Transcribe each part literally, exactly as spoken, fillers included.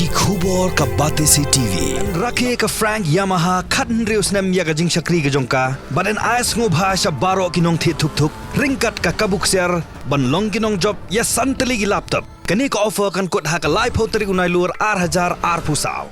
Ki khubor ka Batesi T V. Rakhe ka Frank Yamaha khathynriew snem ïa ka jingshakri ka jong ka. Bad yn ai sngewbha sha baroh ki nongthied thuk thuk ryngkat ka kabu ksiar ban long ki nongjop ïa san tylli ki laptop. Kane ka offer kan kut ha ka laiphew tarik u Nailur ar hajar arphew saw.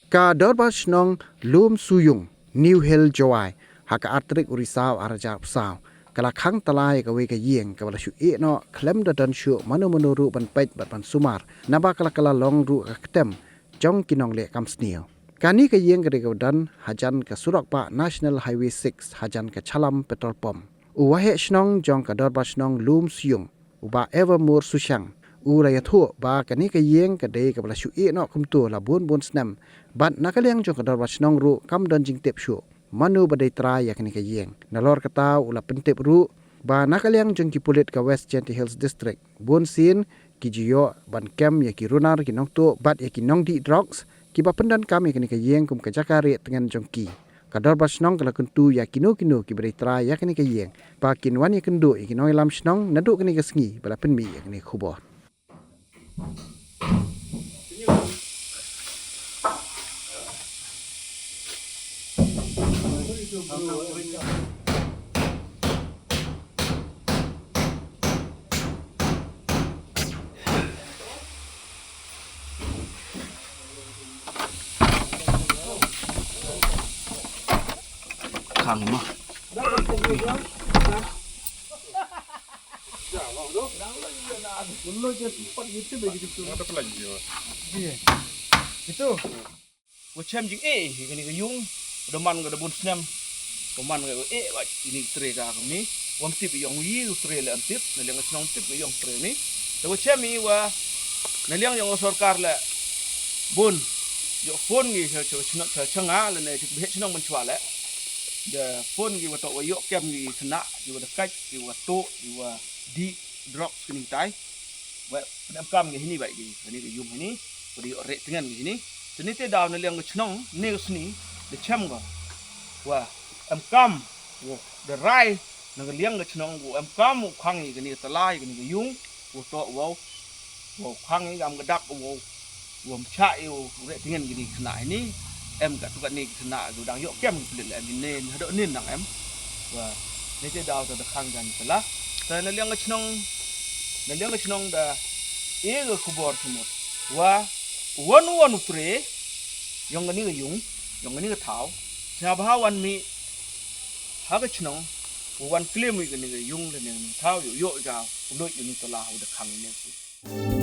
Ka Dorbar Shnong Lumsuyung, New Hill, Jowai, ha ka ar tarik u Risaw ar hajar arphew saw, ka la khang tala ïa kawei ka ïing kaba la shu ïeh noh khlem da don shuh mano mano ruh ban peit bad ban sumar, naba ka la kylla long ruh ka ktem jong ki nongleh kam sniew. Kane ka ïing ka dei kaba don hajan ka surok bah National Highway six, hajan ka Chalam Petrol Pump. U Waheh Shnong jong ka Dorbar Shnong Lumsuyung, u Bah Evermore Sushang, u la ïathuh ba kane ka ïing ka dei kaba la shu ïeh noh kumto la bun bun snem, bad na ka liang jong ka Dorbar Shnong ruh kam don jingtip shuh mano ba dei trai ïa kane ka ïing. Nalor kata u la pyntip ruh ba na ka liang jong ki pulit ka West Jaintia Hills District, bun sien ki ju ïoh ban kem ïa ki runar, ki nongtuh bad ïa ki nongdih drugs kiba pyndonkam ïa kane ka ïing kum ka jaka rieh tngen jong ki. Ka Dorbar Shnong ka la kyntu ïa kino kino kiba dei trai ïa kane ka ïing ba kin wan ïakynduh ïa ki nongïalam shnong naduh kane ka sngi ba la pynmih ïa kane ka khubor. Khang ma. Itu. Wa chem jingeh ïa kane ka ïung, da man ka da bun snem. Wa man ka wa eh, wa ini u tre ka kane. Wa ym tip ïong yi u tre leh ym tip, na liang ka shnong tip ka ïong tre ni. Te wa chem i wa na liang ïong ka sorkar leh bun. Ïoh phone ngi cha cha cha cha nga leh ne cha bheh chnong ban chwa leh. Da phone ngi wa toh wa ïoh kem ngi khynnah, ki wa da kait, ki wa toh, ki wa dih drugs kini tai. Wa pyndonkam ngi hini bai ki, kani ka ïung hini, wa da ïoh rieh tngen ngi hini. Te ni te daw na liang ka chnong, ne ka sni, da chem ka. Wa em kam, wa da rai, na ka liang ka chnong, wa em kam, wa khang ngi kani ka tala, kani ka ïung, wa toh, wa, wa khang ngi kam ka dak, wa, wa mcha, wa rieh tngen kini khynnah hini, em ka tu kani khynnah, wa dang ïoh kem ki pulit leh em ne, haduh nin dang em. Wa, ne te daw te da khang kan tala. Te na liang ka chnong, na liang ka chnong da, e ka khubor sumut. Wa, wan wan u tre, ïong kani ka ïung, ïong kani ka thaw. Sngewbha wan mih, ha ka chnong, wa wan claim ïa kani ka ïung, kani ka thaw, ïoh ïoh ka, u luid ïa ni tala, u da khang ne.